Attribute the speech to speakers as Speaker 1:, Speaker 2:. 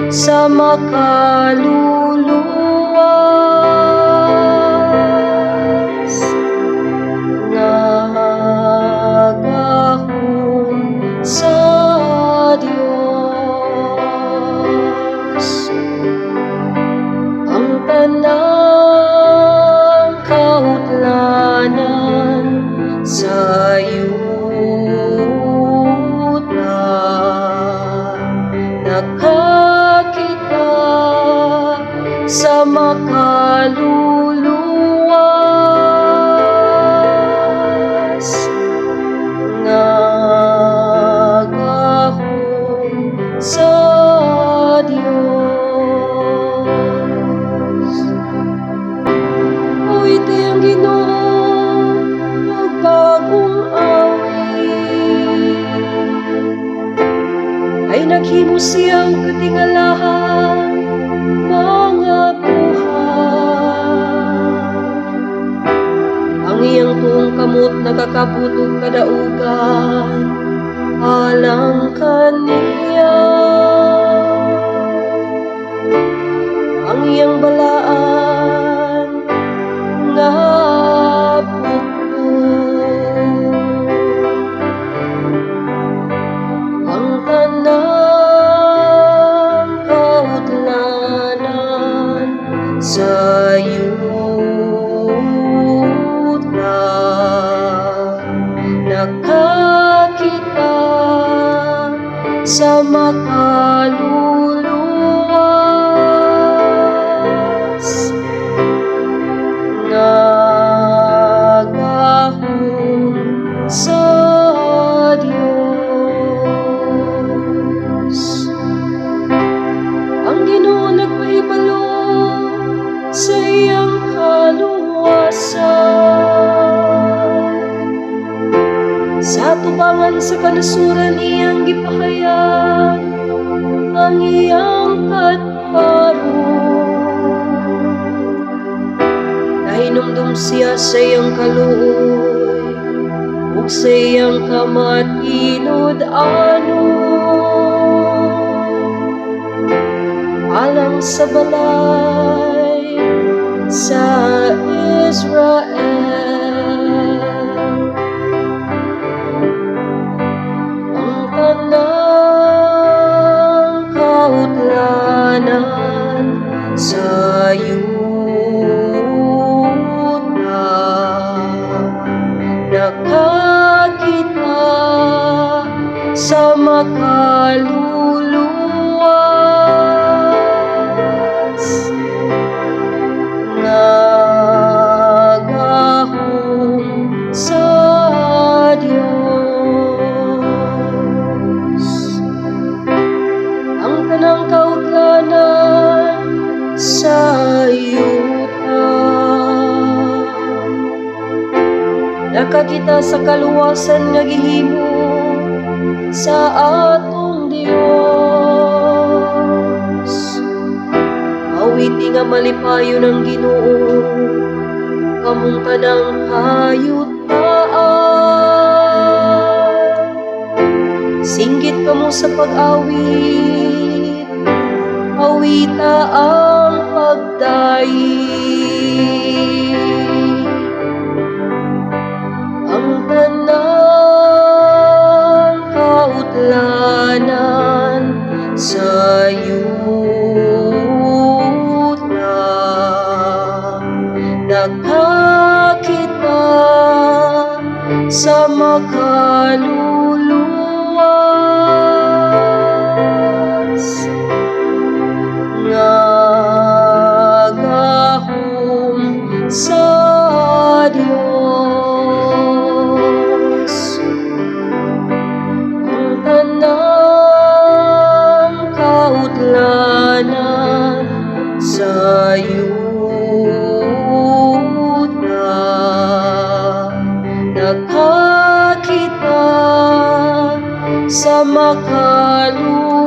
Speaker 1: sa makaluluwas nga gahom sa Dios. Ang tanang kautlanan sa yuta nakakita sa makaluluwas nga gahom sa Dios. Awiti ang Ginoo og bagong awit. Kay naghimo siya og katingalahang mga buhat. Ang iyang tuong kamot nakakabot og kadaugan alang kaniya. Ang iyang balaan nga pukpok. Ang tanang kautlanan sa yuta nakakita sa makaluluwas nga gahom sa Dios. Ang Ginoo nagpahibalo sa iyang kaluwasan. Sa tubangan sa kanasuran, iyang gipahayag ang iyang katparong. Nahinumdum siya sa iyang kaluoy ug sa iyang kamatinud-anon alang sa balay sa Israel. Ang tanang kautlanan sa yuta nakakita sa makaluluwas nga gahom sa Dios. Ang tanang kautlanan sa yuta nakakita sa kaluwasan nga gihimo sa atong Dios. Awiti nga malipayon ang Ginoo, kamong tanang kayutaan. Singgit kamo sa pag-awit, awita ang pagdayi. Ang tanang kautlanan sa yuta nakakita sa makaluluwas nga gahom sa Dios. Ang tanang kautlanan sa yuta nakakita sa makaluluwas.